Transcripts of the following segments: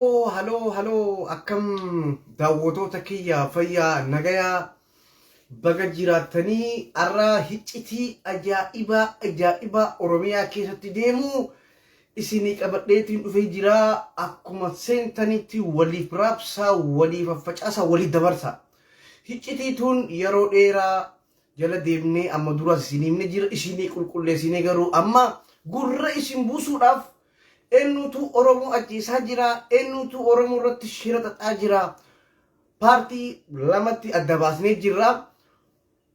Haloo haloo, akkam daawwatoota kiyya? Fayyaa, nagayaa, baga jiraattanii. Har'a hiccitii ajaa'ibaa ajaa'ibaa Oromiyaa keessatti deemu isinii qabadheetiin dhufee jira. Akkuma seentanitti waliif raabsaa, waliif faffacaasaa, waliif dabarsaa. Hiccitii tun yeroo dheeraa jala deemnee amma duraas isinii himne jira, isinii qulqulleessinee, garuu amma gurra isin buusuudhaaf eenyutu Oromoo ajjeesaa jira, eenyutu Oromoo irratti shira xaxaa jira. Paartii lamatti adda baasnee jirra.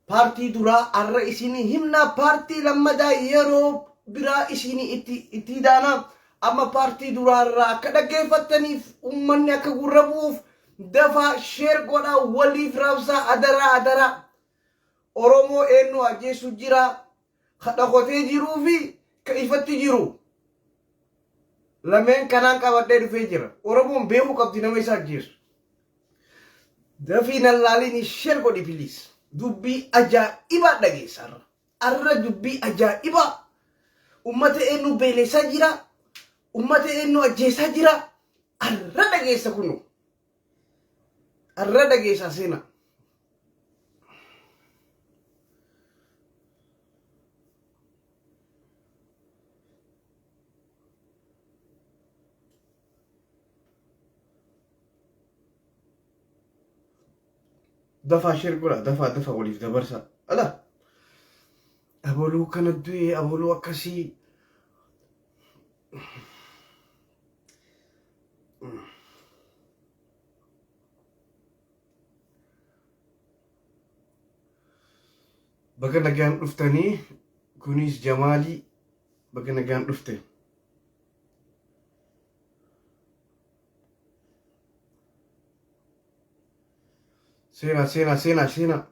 Paartii duraa har'a isinii himna, paartii lammadaa yeroo biraa isinii itti hidaana. Amma paartii duraa irraa akka dhaggeeffattaniif, uummanni akka gurra bu'uuf, dafaa share godhaa, waliif raabsaa, adaraa adaraa. Oromoo eenyu ajjeessu jira? Ka dhokatee jiruu fi ka ifatti jiru. Lameen kanaan qabadhee dhufee jira. Oromoon beekuu qabdi nama isa ajjeesu. Dafii nan laaliin, share godhi please. Dubbii ajaa'ibaa dhageessa har'a. Har'a dubbii ajaa'ibaa. Ummata eenyu beeleessaa jira? Ummata eenyu ajjeesaa jira? Har'a dhageessa kunu. Har'a dhageessaa seenaa. Dafaa share godha, dafaa dafaa waliif dabarsa. Ala aboluu kana du'e, aboluu akkasii. Baga nagaan dhuftanii. Kunis Jamaalii, baga nagaan dhufte. Seenaa seenaa seenaa seenaa.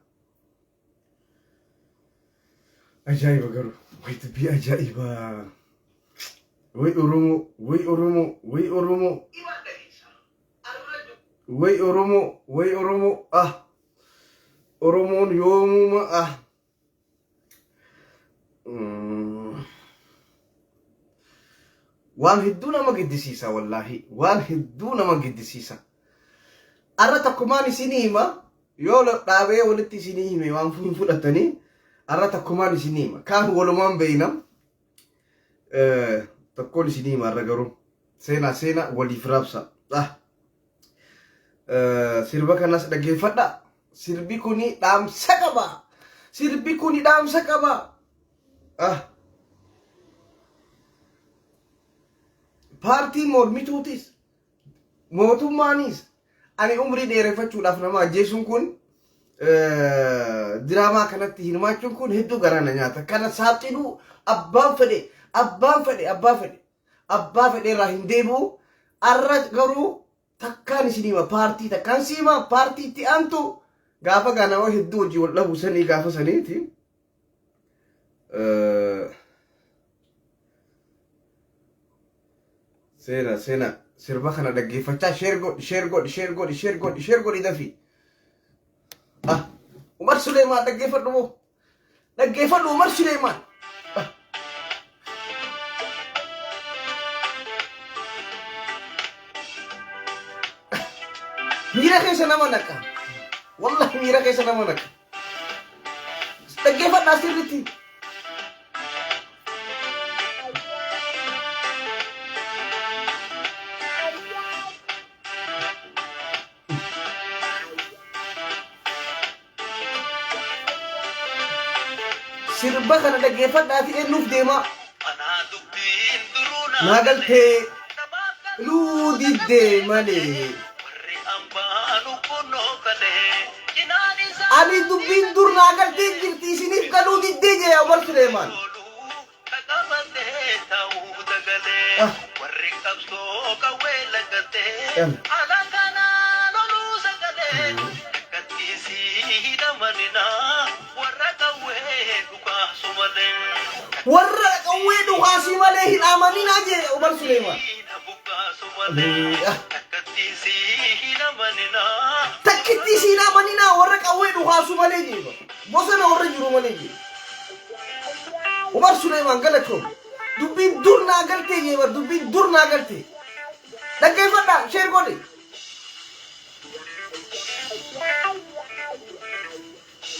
Ajaa'iba garuu, way dubbii ajaa'iba. Way Oromoo, way Oromoo, way Oromoo. Way Oromoo, way Oromoo, ah. Oromoon yoomuma ah. Waan hedduu nama gaddisiisa, wallaahi. Waan hedduu nama gaddisiisa. Arra takkumaan isinii hima, yoo dhaabee walitti isinii hime waan hin fudhatanii, arra takkumaan isinii hima. Kaan walumaan beeyna. Tokkoon isinii hima arra garuu. Seenaa seenaa, waliif raabsa. Ah. Sirba kanas dhaggeeffadha. Sirbi kuni dhaamsa qaba. Sirbi kuni dhaamsa qaba. Ah. Paartii mormituutis mootummaanis ani umrii dheereffachuudhaaf nama ajjeesuun kun, diraamaa kanatti hirmaachuun kun hedduu garaa na nyaata. Kana saaxiluu abbaan fedhe, abbaan fedhe, abbaa fedhe, abbaa fedhe irraa hin deebi'u. Arra garuu takkaan isin hima, paartii takkaan si hima, paartii itti aantu gaafa ganama hedduu hojii wal dhabu sanii gaafa saniiti. Seena seena, sirba kana dhaggeeffachaa share godhi, share godhi, share godhi, share godhi, share godhi dafi. Ah, Umar Suleemaan dhaggeeffadhu moo? Dhaggeeffadhu Umar Suleemaan. Ah. Miira keessa nama naqa. Wallahi miira keessa nama naqa. Dhaggeeffadhaa sirriitti. Sirba kana dhaggeeffadhaati eenyuuf deemaa? Naa galtee luu diddee malee. Ani dubbiin dur naa galtee jirti, isiniif galuu diddee jee Umar Suleemaan. Ah. Warra qawwee dhukaasii malee hin amaninaa jee Umar Suleemaan. Takkitti isiin amaninaa warra qawwee dhukaasuu malee jee. Bosona warra jiru malee jee. Umar Suleemaan galatoom. Dubbiin dur naa galtee jee bar, dubbiin dur naa galtee. Dhaggeeffadhaa, share godhi.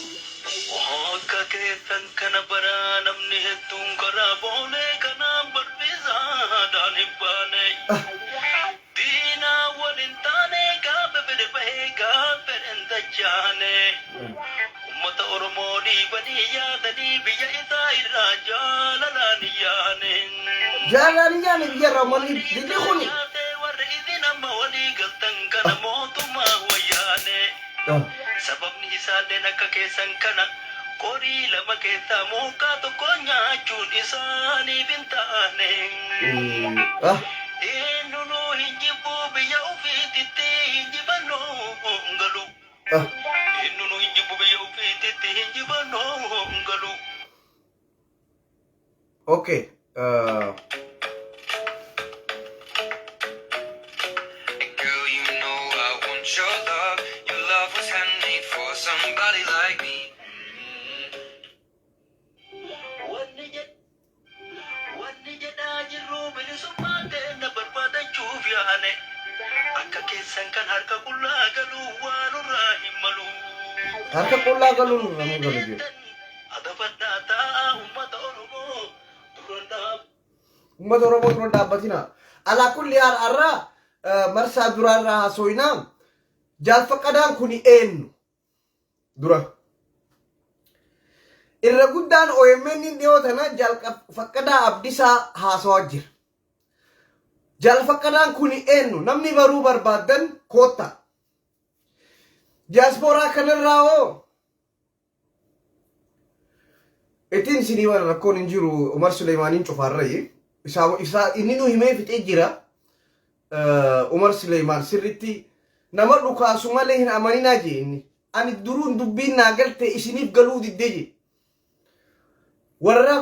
Akka keessan kana baraa namni hedduun karaa boolee kanaan barbiisaadhaan hin baane. Diinaa waliin taane gaafa fedhe bahee gaafa fedhe hin dachaane. Ummata Oromoo dhiibanii yaadanii biyya isaa irraa jaalalaan hin yaane. Jaalalaan hin yaane biyya irraa uummanni dilli kuni. Yaatee warri isin amma walii galtan kana mootummaa wayyaane. Sababni isaalleen akka keessan kana qorii lama keessaa mookkaa tokko nyaachuun isaaniif hin taane. Eenyunuu hin jibbu biyya ofiititti hinjifannoo hin galu. Eenyunuu hin jibbu biyya ofiititti hinjifannoo hin galu. Okay. Girl, you know I want your love. Your love was handmade for somebody like me. Wanni jedh wanni jedhaa jirru bilisummaa keenya barbaadachuuf yaane. Akka keessan kan harka qullaa galuu waan nurraa hin malu. Harka qullaa galuun nurraa hin malu jedhu. Adabadhaa taa'aa uummata Oromoo dura dhaab. Uummata Oromoo dura dhaabbatina. Alaa kulli haal har'a marsaa duraarraa haasooyinaa Jaal Faqqadaan kuni eenyu? Dura. Irra guddaan OMN dhiyoo tana Jaal Faqqadaa Abdisaa haasawaa jira. Jaal Faqqadaan kuni eenyu? Namni baruu barbaaddan kootta. Diyaaspooraa kanarraa hoo Ittiin isinii waan rakkoon hin jiru Umar Suleemaaniin cufaarrayi. Isaa isaa inni nu himee fixee jira. Umar Suleemaan sirritti nama dhukaasu malee hin amaninaa jee inni. Ani duruun dubbiin naa galte isiniif galuu diddee jee. Warra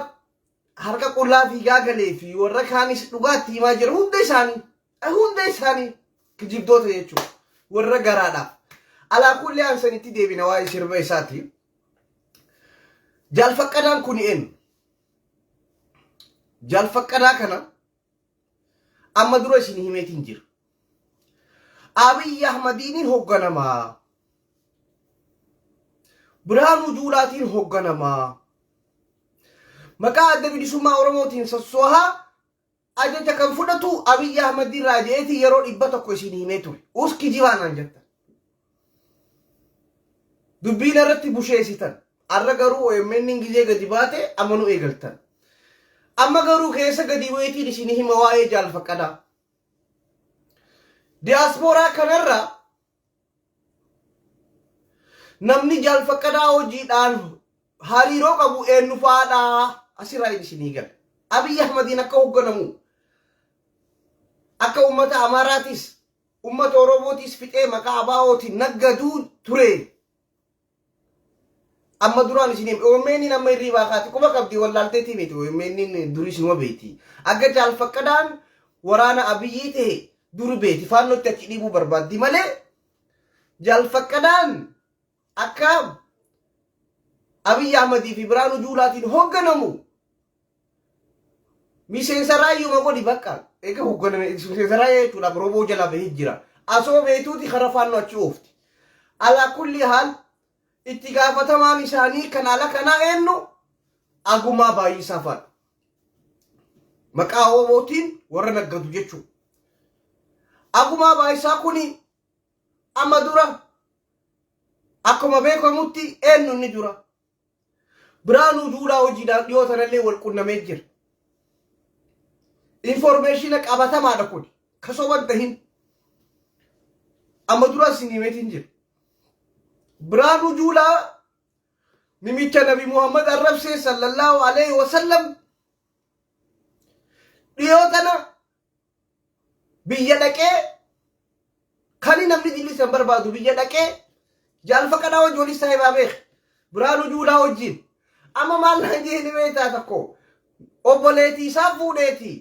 harka qullaa fiigaa galee fi warra kaanis dhugaatti himaa jira hunda isaanii. Hunda isaanii kijibdoota jechuudha. Warra garaadhaaf. Alaa kulli aan sanitti deebina waa'ee sirba isaati. Jaal Faqqadaan kun eenyu? Jaal Faqqadaa kana amma dura isin himeetiin jira. Abiy Ahmadiiniin hoogganamaa. Birhaanuu Juulaatiin hoogganamaa. Maqaa Adda Bilisummaa Oromootiin sossoohaa ajaja kan fudhatu Abiy Ahmad irraa je'eeti yeroo 100 isin himee ture. Us kijibaa naan jettan. Dubbiin irratti busheessitan. Arra garuu OMN gizee gadi baate amanuu eegaltan. Amma garuu keessa gadi bu'eetiin isin hima waa'ee Jaal Faqqadaa. Diyaaspooraa kanarra namni Jaal Faqqadaa hojiidhaan hariiroo qabu eenyu fa'aadha asirraa isinii gala. Abiy Ahmadiin akka hoogganamu akka uummata Amaaraatis uummata Oromootis fixee maqaa ABO'tiin naggaduu ture. Amma duraan isin hime OMN amma hirriibaa kaati quba qabdi wallaalteetii miti OMN duris numa beeti. Akka Jaal Faqqadaan waraana Abiyyii ta'e dur beeti faannootti achi dhiibuu barbaaddi malee Jaal Faqqadaan akka Abiy Ahmadii fi Biraanuu Juulaatiin hoogganamu miseensa raayyuma godhi bakka eega hoogganame miseensa raayyaa jechuudhaaf roboo jala bahee jira. Asoo beektuuti kara faannoo achi oofti. Alaa kulli haal itti gaafatamaan isaanii kan ala kanaa eenyu Agumaa Baay'isaa faadha. Maqaa Oromootiin warra naggadu jechuudha. Agumaa Baay'isaa kuni amma dura akkuma beekamutti eenyu inni dura Biraanuu Juulaa hojiidhaan dhiyoo tanallee wal qunnamee jira. Informeeshina qabatamaadha kun. Ka soban tahin. Amma dura isin himeetiin jira. Biraanuu Juulaa nimicha Nabi Muhammad arrabsee sallallahu alaihi wasallam dhiyoo tana biyya dhaqee kani namni dilli san barbaadu biyya dhaqee Jaal Faqqadaa wajji waliin saahibaa beek Biraanuu Juulaa wajjin amma maal naan jee ni beektaa tokko obboleetii isaa fuudheeti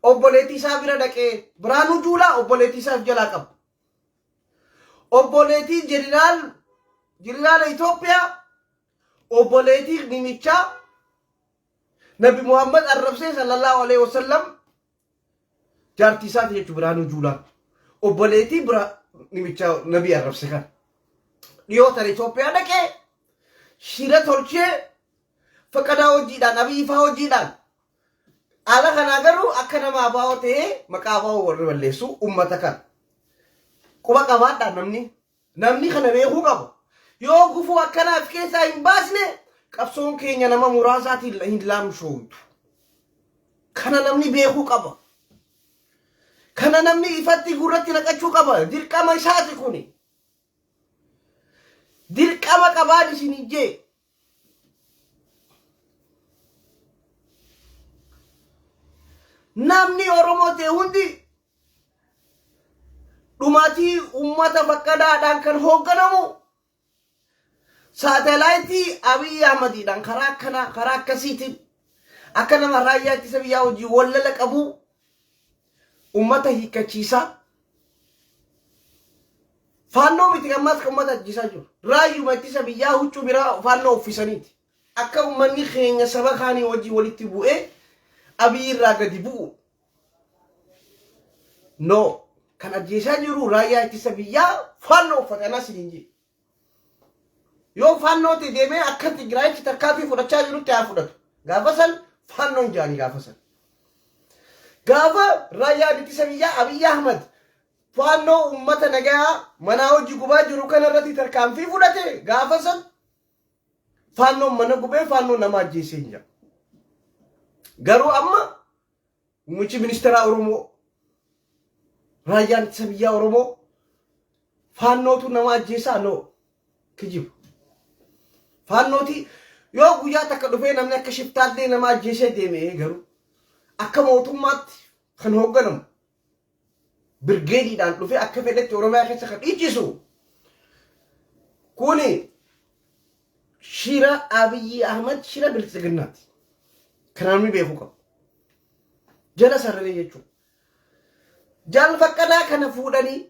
obboleetii isaa bira dhaqee Biraanuu Juulaa obboleetii isaaf jalaa qaba obboleetii jeneraal jeneraala Itoophiyaa obboleetii nimichaa Nabi Muhammad arrabsee sallallahu alaihi wasallam Jaartii isaati jechuun Birhaanuu Juulaa. Obboleettii bira nimicha nabii arrabse kana. Dhiyoo tana Itoophiyaa dhaqee shira tolchee Faqadaa hojiidhaan Abiyyi faa hojiidhaan ala kanaa garuu akka nama abaa'oo ta'ee maqaa abaa'oo warri balleessu ummata kana. Quba qabaadhaa namni. Namni kana beekuu qaba. Yoo gufuu akkanaa of keessaa hin baasne qabsoon keenya nama muraasaatiin hin laamshooytu. Kana namni beekuu qaba. Kana namni ifatti gurratti naqachuu qaba. Dirqama isaati kuni. Dirqama qabaan isin jee. Namni Oromoo ta'e hundi dhumaatii uummata faqqadaadhaan kan hoogganamu saatalaayitii Abiy Ahmadiidhaan karaa akkanaa karaa akkasiitiin akka nama raayyaa ittisa biyyaa hojii wallala qabu uummata hiikkachiisaa Faannoo miti ammaas kan uummata ajjeesaa jiru. Raayyuma ittisa biyyaa huccuu biraa faannoo uffisaniiti. Akka uummanni keenya saba kaanii wajjin walitti bu'ee Abiy irraa gadi bu'u. No. Kan ajjeesaa jiru raayyaa ittisa biyyaa faannoo uffate anas hin jedhe. Yoo faannooti deemee akka Tigraayitti tarkaanfii fudhachaa jirutti haa fudhatu. Gaafa san faannoon jaanii gaafa san. Gaafa raayyaan ittisa biyyaa Abiy Ahmad faannoo uummata nagayaa manaa hojii gubaa jiru kana irratti tarkaanfii fudhate gaafa san faannoon mana gubee faannoon nama ajjeesee hin jiru. Garuu amma muummichi ministeeraa Oromoo raayyaan ittisa biyyaa Oromoo faannootu nama ajjeesaa noo kijibu. Faannooti yoo guyyaa takka dhufee namni akka shiftaallee nama ajjeesee deeme garuu akka mootummaatti kan hoogganamu birgeediidhaan dhufee akka fedhetti Oromiyaa keessa kan dhiichisu kuni shira Abiyyi Ahmad shira biltsiginnaati. Kan namni beekuu qabu. Jala sararee jechuudha. Jaal Faqqadaa kana fuudhanii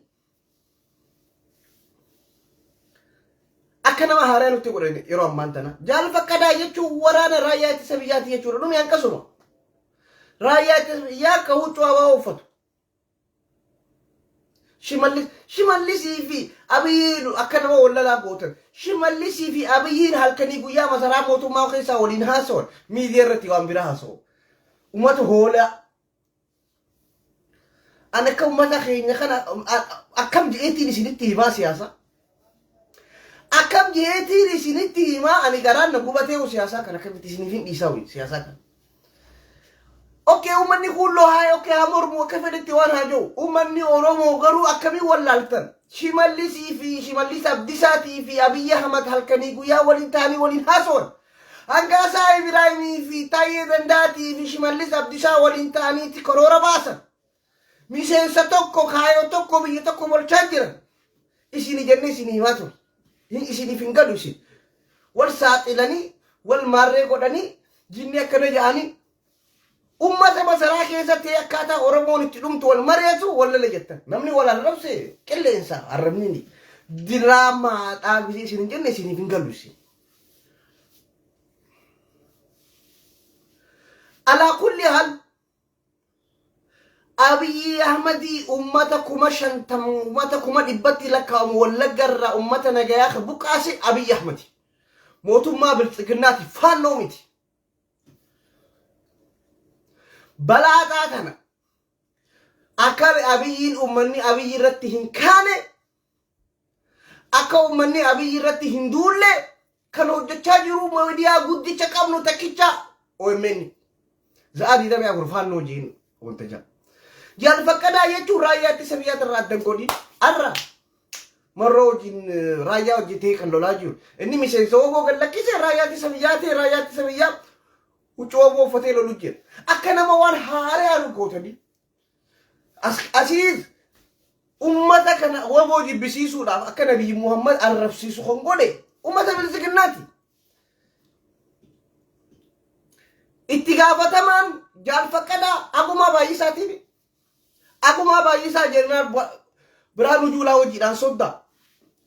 akka nama haaraa nutti godhan yeroo ammaan tana. Jaal Faqqadaa jechuun waraana raayyaa ittisa biyyaati jechuudha. Dhumi hanqasuma. Raayyaa ittisa biyyaa akka huccuu abaa uffatu. Shimallis Shimallisii fi Abiyyiin akka nama wallalaa gootan. Shimallisii fi Abiyyiin halkanii guyyaa masaraa mootummaa keessaa waliin haasawan. Miidiyaa irratti waan biraa haasawu. Uummata hoolaa. Ani akka uummata keenya kana akkam je'eetiin isinitti himaa siyaasa. Akkam je'eetiin isinitti himaa ani garaan na gubatee siyaasaa kana akkamitti isiniif hin dhiisaa siyaasaa kana. Okay, uummanni kuulloo haa okay haa mormu akka fedhetti waan haa jiru. Uummanni Oromoo garuu akkamiin wallaaltan? Shimallisii fi Shimallis Abdisaatii fi Abiyyi Ahmad halkanii guyyaa waliin ta'anii waliin haasawan. Hangaasaa Ibraahimii fi Taayyee Danda'aatii fi Shimallis Abdisaa waliin ta'aniiti karoora baasan. Miseensa tokko kaayoo tokko biyya tokko bulchaa jiran. Isin jennee isin himaa ture. Isiniif hin galu isin. Wal saaxilanii wal maarree godhanii jinni akkana jedhanii ummata masaraa keessatti akkaataa Oromoon itti dhumtu wal mari'atu wal lola jettan. Namni wal arrabse qilleensa arrabni ni. Diraamaadhaa gisee isin hin jenne isiniif hin galu isin. Alaa kulli hal Abiyyi Ahmadii ummata 50,000 ummata 100,000tti lakkaa'amu Wallagga irraa ummata nagayaa kan buqqaase Abiyyi Ahmadi. Mootummaa biltsiginnaati faannoo miti. Balaaxaa kana akka Abiyyiin ummanni Abiyyi irratti hin kaane akka ummanni Abiyyi irratti hin duulle kan hojjechaa jiru miidiyaa guddicha qabnu takkicha OMN. Za'aa 24 faannoo hojiin wanta jira. Jaal Faqqadaa jechuun raayyaa ittisa biyyaa irraa addan godhin har'a marroo hojiin raayyaa hojjetee kan lolaa jiru. Inni miseensa oboo gad lakkise raayyaa ittisa biyyaa ta'e raayyaa ittisa biyyaa huccuu oboo uffatee lolu jira. Akka nama waan haaraa nu gootanii Asiis ummata kana waboo jibbisiisuudhaaf akka Nabiyyi Muhammad arrabsiisu kan godhe ummata biltsiginnaati. Itti gaafatamaan Jaal Faqqadaa Agumaa Baay'isaatiin Agumaa Baay'isaa Jeneraal Biraanuu Juulaa wajjiidhaan soddaa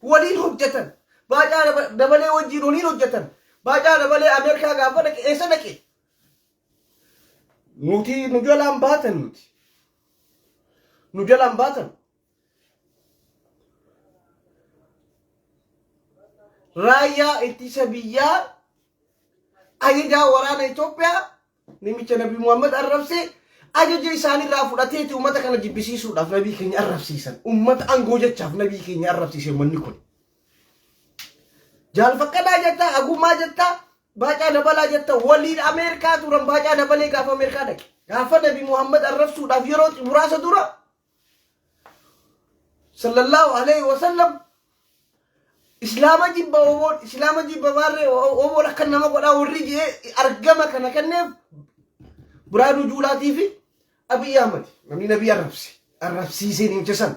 waliin hojjetan. Baacaa Dabalee wajjiin waliin hojjetan. Baacaa Dabalee Ameerikaa gaafa dhaqe eessa dhaqe? Nuti nu jalaan baatan nuti. Nu jalaan baatan. Raayyaa ittisa biyyaa ajajaa waraana Itoophiyaa namicha Nabi Muhammad arrabsee ajaja isaanirraa fudhateeti uummata kana jibbisiisuudhaaf nabii keenya arrabsiisan. Uummata aangoo jechaaf nabii keenya arrabsiise uummanni kun. Jaal Faqqadaa jettaa, Agummaa jettaa, Baacaa Dabalaa jetta waliin Ameerikaa turan. Baacaa Dabalee gaafa Ameerikaa dhaqe. Gaafa Nabi Muhammad arrabsuudhaaf yeroo muraasa dura sallallahu alaihi wasallam Islaama jibba oboon, Islaama jibba baarree oboon akka nama godhaa warri jee argama kana kenneef Biraanuu Juulaatii fi Abiy Ahmad. Namni nabii arrabse arrabsiisee nimicha san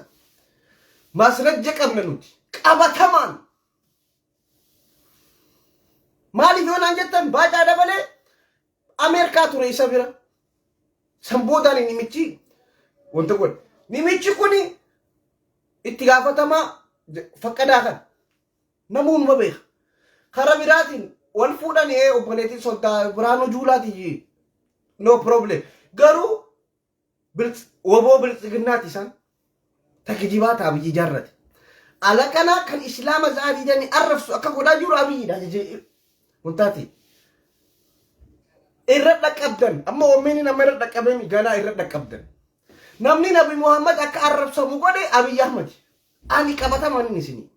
maasrajja qabna nuti qabatamaan. Maaliif yoo naan jettan, Baacaa Dabalee Ameerikaa ture isa bira. San boodaan nimichi wanta godhe. Nimichi kuni itti gaafatamaa Faqqadaa kan namuunuma beeka. Karaa biraatiin wal fuudhan ee obboleettiin soddaa Biraanuu Juulaati, no problem. Garuu woboo biltsiginnaati isaan takijibaa ta'a biyyi jaarrate. Ala kana kan Islaama za'a didanii arrabsu akka godhaa jiru Abiyyiidha wantaati. Irra dhaqqabdan amma OMN nama irra dhaqqabee ganaa irra dhaqqabdan. Namni Nabi Muhammad akka arrabsamu godhe Abiy Ahmad. Ani qabatamaan inni isinii.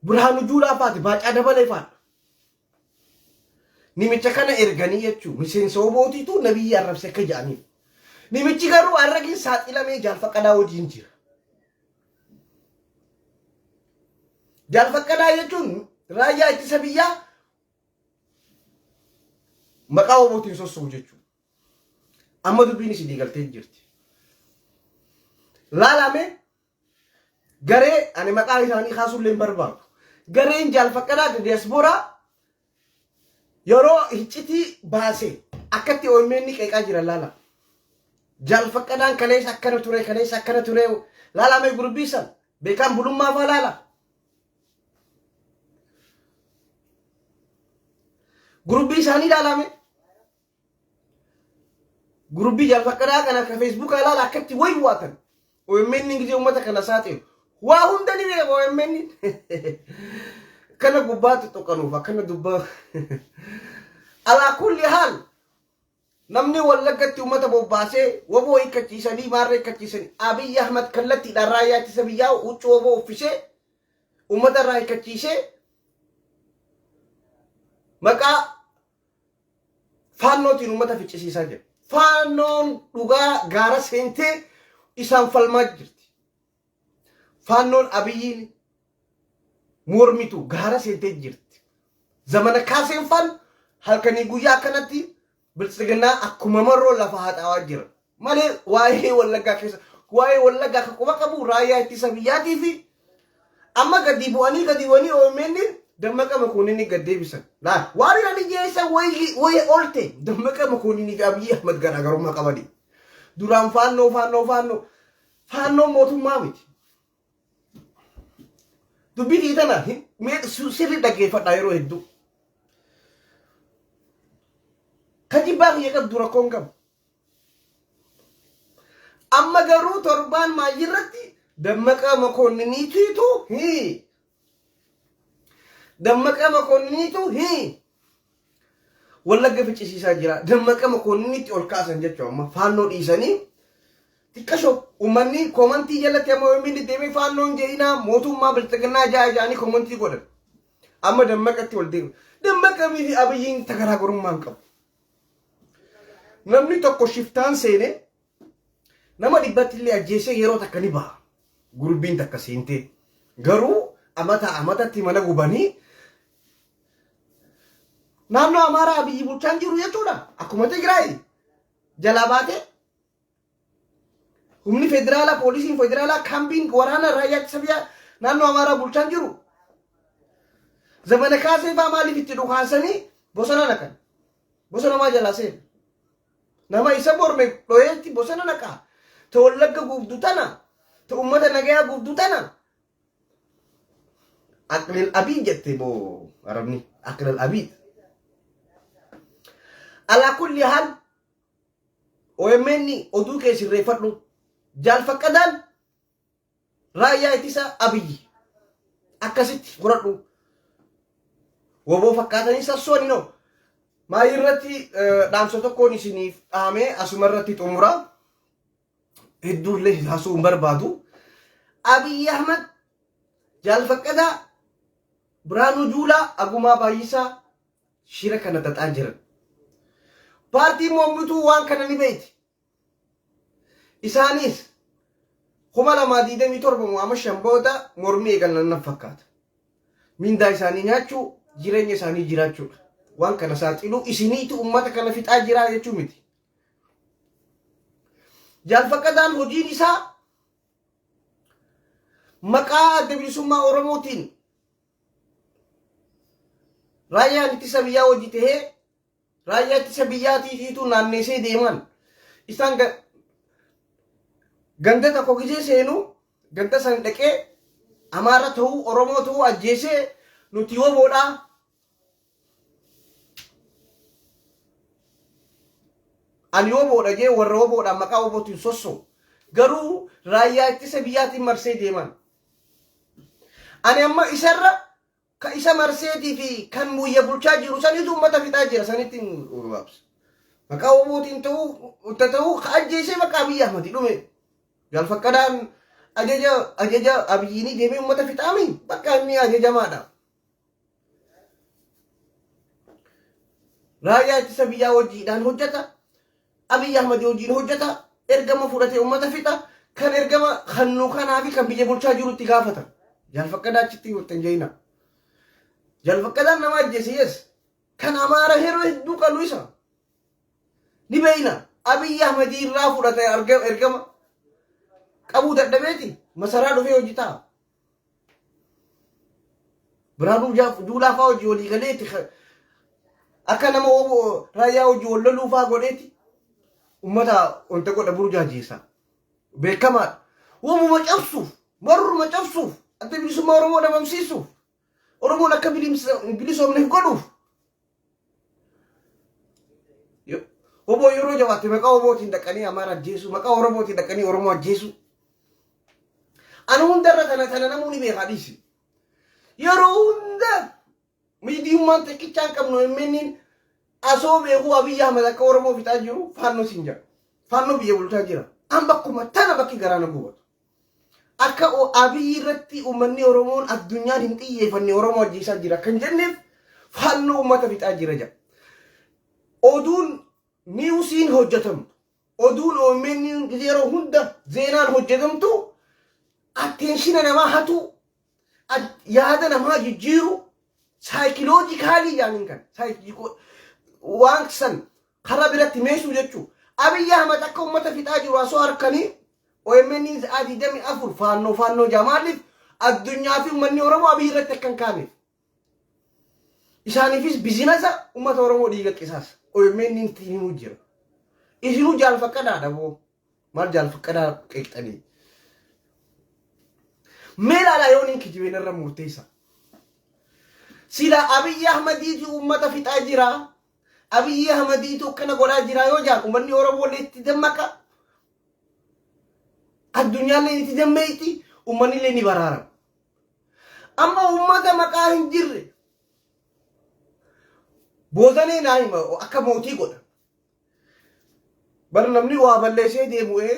Birhaanuu Juulaa faati, Baacaa Dabalee faadha. Nimicha kana erganii jechuun miseensa obootiitu nabiyyi arrabse akka jedhaniif. Nimichi garuu arragiin saaxilamee Jaal Faqqadaa wajjin jira. Jaal Faqqadaa jechuun raayyaa ittisa biyyaa maqaa obootiin sosso'u jechuudha. Amma dubbiin isinii galtee jirti. Laalame garee ani maqaa isaanii kaasuullee hin barbaadu. Gareen Jaal Faqqadaa diyaaspooraa yeroo iccitii baase akkatti OMN qeeqaa jiran laala. Jaal Faqqadaan kaleessa akkana ture, kaleessa akkana ture, laalame gurbii san beekaan bulummaa faa laala. Gurbii isaanii laalame. Gurbii Jaal Faqqadaa kana akka Feesbuukaa laala akkatti waywaatan. OMN gisee uummata kana saaxilu. Waa hunda ni beeka OMN. Kana gubbaatti tuqanuuf akkana dubbaa. Alaa kulli haal namni Wallaggatti uummata bobbaasee woboo hiikkachiisanii maarree hiikkachiisanii Abiy Ahmad kallattiidhaan raayyaa ittisa biyyaa huccuu woboo uffisee uummata irraa hiikkachiisee maqaa Faannootiin uummata ficcisiisaa jira. Faannoon dhugaa gaara seentee isaan falmaa jirti. Faannoon Abiyyiin mormitu gaara seentee jirti. Zamana kaaseen faan halkanii guyyaa akkanatti biltsiginnaa akkuma marroo lafa haxaawaa jira. Malee waa'ee Wallaggaa keessa waa'ee Wallaggaa kan quba qabu raayyaa ittisa biyyaatii fi amma gadi bu'anii OMN Dammaqa Makoonninii gad deebisan. Laal waan ani jeessa wayii wayii olte Dammaqa Makoonninii fi Abiyyi Ahmad garaagarummaa qabani. Duraan faannoo faannoo faannoo faannoo mootummaa miti. Dubbii tana sirri dhaggeeffadhaa yeroo hedduu. Ka jibbaa kiyya qabdu rakkoon qabu. Amma garuu torbaan maayyirratti Dammaqa Makoonniniitiitu hii. Dammaqa Makoonniniitu hii. Wallagga ficcisiisaa jira. Dammaqa Makoonniniitti ol kaasan jechuudha amma faannoo dhiisanii xiqqashoo uummanni koomantii jalatti amma OMN deemee faannoon je'inaa mootummaa bilxiginnaa ja'a ja'anii koomantii godhan. Amma Dammaqatti ol deemu. Dammaqa fi Abiyyiin garaagarummaa hin qabu. Namni tokko shiftaan seenee nama 100tti illee ajjeesee yeroo takka ni baha. Gurbiin takka seentee. Garuu amata amatatti mana gubanii naannoo Amaaraa Abiyyi bulchaan jiru jechuudha. Akkuma Tigraay jalaa baatee humni federaalaa, poolisiin federaalaa, kaambiin waraana raayyaa ittisa biyyaa naannoo Amaaraa bulchaan jiru. Zamana Kaasee fa'aa maaliif itti dhukaasanii bosona naqan? Bosona maa jalaa seena? Nama isa morme dhoyeetti bosona naqaa. Ta Wallagga gubdu tana, ta uummata nagayaa gubdu tana. Aqlil abii jette boo Arabni. Aqlil abii. Alaa kulli haal OMN oduu kee sirreeffadhu. Jaal Faqqadaan raayyaa ittisa Abiyyi. Akkasitti fudhadhu. Woboo fakkaatanii sassooni no. Maayii irratti dhaamsa tokkoon isiniif dhaamee asuma irratti xumura. Hedduullee haasuu hin barbaadu. Abiyyi Ahmad, Jaal Faqqadaa, Biraanuu Juulaa, Agumaa Baay'isaa shira kana xaxaa jiran. Paartiin mormituu waan kana ni beekti. Isaanis 2027 mo'ama 5 booda mormii eegalan nan fakkaata. Mindaa isaanii nyaachuu, jireenya isaanii jiraachuudha. Waan kana saaxiluu isiniitu uummata kana fixaa jiraa jechuu miti. Jaal Faqqadaan hojiin isaa maqaa Adda Bilisummaa Oromootiin raayyaan ittisa biyyaa hojii tahee raayyaa ittisa biyyaatiifiitu naanneessee deeman. Isaan ganda tokko gisee seenu ganda san dhaqee Amaara ta'uu Oromoo ta'uu ajjeesee nuti woboodhaa ani woboodha jee warra woboodhaan maqaa wobootiin sossoo garuu raayyaa ittisa biyyaatiin marsee deeman. Ani amma isarra ka isa marseetii fi kan biyya bulchaa jiru sanitu uummata fixaa jira sanitti hin gabaabsa. Maqaa wobootiin ta'uu wanta ta'uu ka ajjeesee maqaa Abiyyi Ahmadi dhume. Jaal Faqqadaan ajaja Abiyyiinii deemee uummata fixaami bakka inni ajajamaadha. Raayyaa ittisa biyyaa hojiidhaan hojjeta. Abiyyi Ahmad hojiin hojjeta. Ergama fudhatee uummata fixa. Kan ergama kannuu kanaa fi kan biyya bulchaa jirutti gaafata. Jaal Faqqadaa achitti hin jeena. Jaal Faqqadaan nama ajjeese yes. Kan Amaara yeroo hedduu qalu isa. Ni beeyna. Abiyyi Ahmad irraa fudhate ergama qabuu dadhabeeti masaraa dhufee hojii ta'a. Biraanuu Juulaa fa'aa hojii walii galeeti akka nama raayyaa hojii wal loluu fa'aa godheeti ummata wanta godha burjaajeessa. Beekamaadha. Wamuma cabsuuf, warruma cabsuuf, adda bilisummaa Oromoo dhabamsiisuuf, Oromoon akka bilisoomneef godhuuf. Oboo yeroo jabaatte maqaa Obootiin dhaqanii Amaara ajjeesuu, maqaa Oromootiin dhaqanii Oromoo ajjeesuu. Ani hundarra tana namuu ni beekaa dhiisi. Yeroo hunda miidiyummaan xiqqichaa hin qabnu MN'n asoo beekuu Abiyyi Ahmad akka Oromoo fixaa jiru faannoo siin jedha. Faannoo biyya bulchaa jira. An bakkuma tana bakki garaa na gubatu. Akka Abiyyi irratti uummanni Oromoon addunyaan hin xiyyeeffanne Oromoo ajjeesaa jira kan jenneef faannoo uummata fixaa jira jedha. Oduun niwusiin hojjetamtu, oduun OMN yeroo hunda zeenaan hojjetamtu attention namaa hatu, yaada namaa jijjiiru, psychologically yaaniin kan waan san karaa biratti meesuu jechuu. Abiyyi Ahmad akka uummata fixaa jiru asoo harkanii OMN sa'aa 24 faannoo faannoo jaa. Maaliif addunyaa fi uummanni Oromoo Abiyyi irratti akka hin kaaneef. Isaaniifis bizinasa uummata Oromoo dhiiga qisaas OMN itti himuu jira. Isinuu Jaal Faqqadaadha boo. Maal Jaal Faqqadaa qeeqxanii? Mee ilaalaa yoon hin kijibeen irra murteessa. Sila Abiyyi Ahmadiitu uummata fixaa jira. Abiyyi Ahmadiitu akkana godhaa jira yoo jaan uummanni Oromoo illee itti dammaqa. Addunyaallee itti dammeeyti uummanni illee ni baraarama. Amma uummata maqaa hin jirre boozanee naa hima akka mootii godha. Bar namni waa balleessee deemu'ee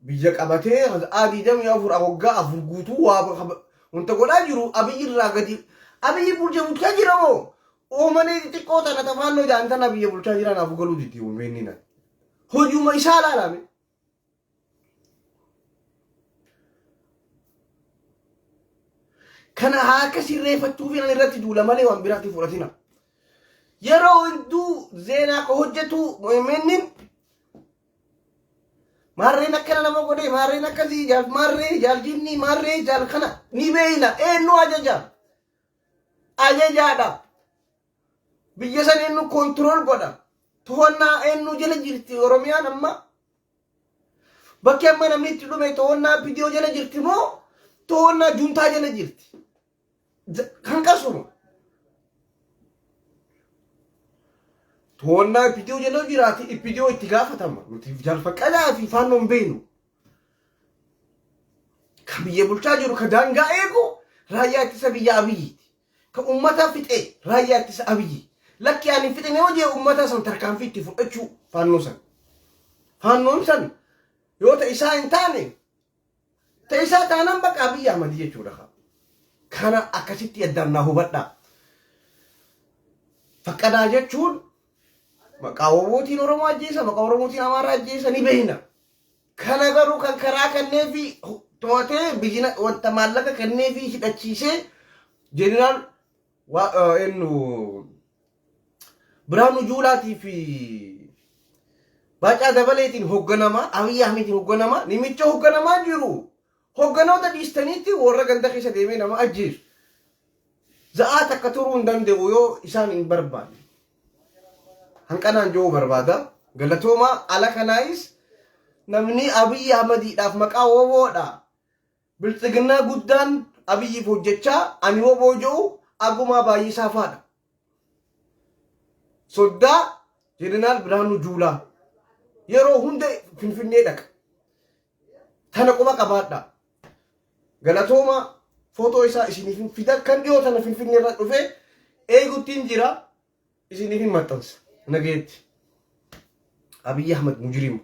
biyya qabatee sa'aa 24 waggaa 4 guutuu waa wanta godhaa jiru Abiyyi irraa gadi Abiyyi bulcha bulchaa jira moo uummanni xixiqqoo tana tafaannoo jaan tana biyya bulchaa jira naaf galuu didi uummanni na hojuma isaa laalame. Kana haa akka sirreeffachuuf ani irratti duula malee waan biraatti fudhatina. Yeroo hedduu zeenaa ka hojjetu OMN maarreen akkana nama godhee maarreen akkasii jaal maarree jaal jinni maarree jaal kana ni beeyna eenyu ajaja ajajaadha. Biyya san eenyu control godha to'annaa eenyu jala jirti Oromiyaan amma. Bakki amma namni itti dhume to'annaa PDO jala jirti moo to'annaa juntaa jala jirti? Kan qasuma. To'annaa EPDO jala jiraate EPDO itti gaafatama. Nuti jaalfaqalaa fi faannoo hin beeknu. Kan biyya bulchaa jiru, ka daangaa eegu, raayyaa ittisa biyya Abiyyiiti. Ka uummata fixe raayyaa ittisa Abiyyi. Lakki, ani hin fixine yoo jee, uummata san tarkaanfii itti fudhachuu faannoo san. Faannoon san yoo ta'e isaa hin taane, ta'e isaa taanaan bakka Abiyyi Ahmad jechuudha. Kana akkasitti addaan naa hubadhaa. Faqqadaa jechuun maqaa Oromootiin Oromoo ajjeesa, maqaa Oromootiin Amaaraa ajjeesa ni beekna. Kana garuu kan karaa kanneefi to'atee bijina wanta maallaqa kenneefi hidhachiisee jeneraal eenyu Biraanuu Juulaatii fi Baacaa Dabaleetiin hoogganamaa, Abiyyi Ahmediin hoogganamaa, namicha hoogganamaa jiru. Hoogganoota dhiistaniitti warra ganda keessa deemee nama ajjeesu. Za'aa takka turuu hin danda'u yoo isaan hin barbaanne. Hanqanaan jiru barbaada. Galatoomaa. Ala kanaayis namni Abiyyi Ahmediidhaaf maqaa woboodha. Bilxiginnaa guddaan Abiyyiif hojjechaa ani woboo jiru agumaa baay'isaa faadha. Soddaa Jeneraal Biraanuu Juulaa yeroo hunda Finfinnee dhaqa. Tana quba qabaadha. Galatooma. Footoo isaa isiniif hin fida. Kan dhiyoo tana Finfinnee irra dhufe eeguttiin jira, isiniif hin maxxansa. Nageetti. Abiyyi Ahmad mujrimu.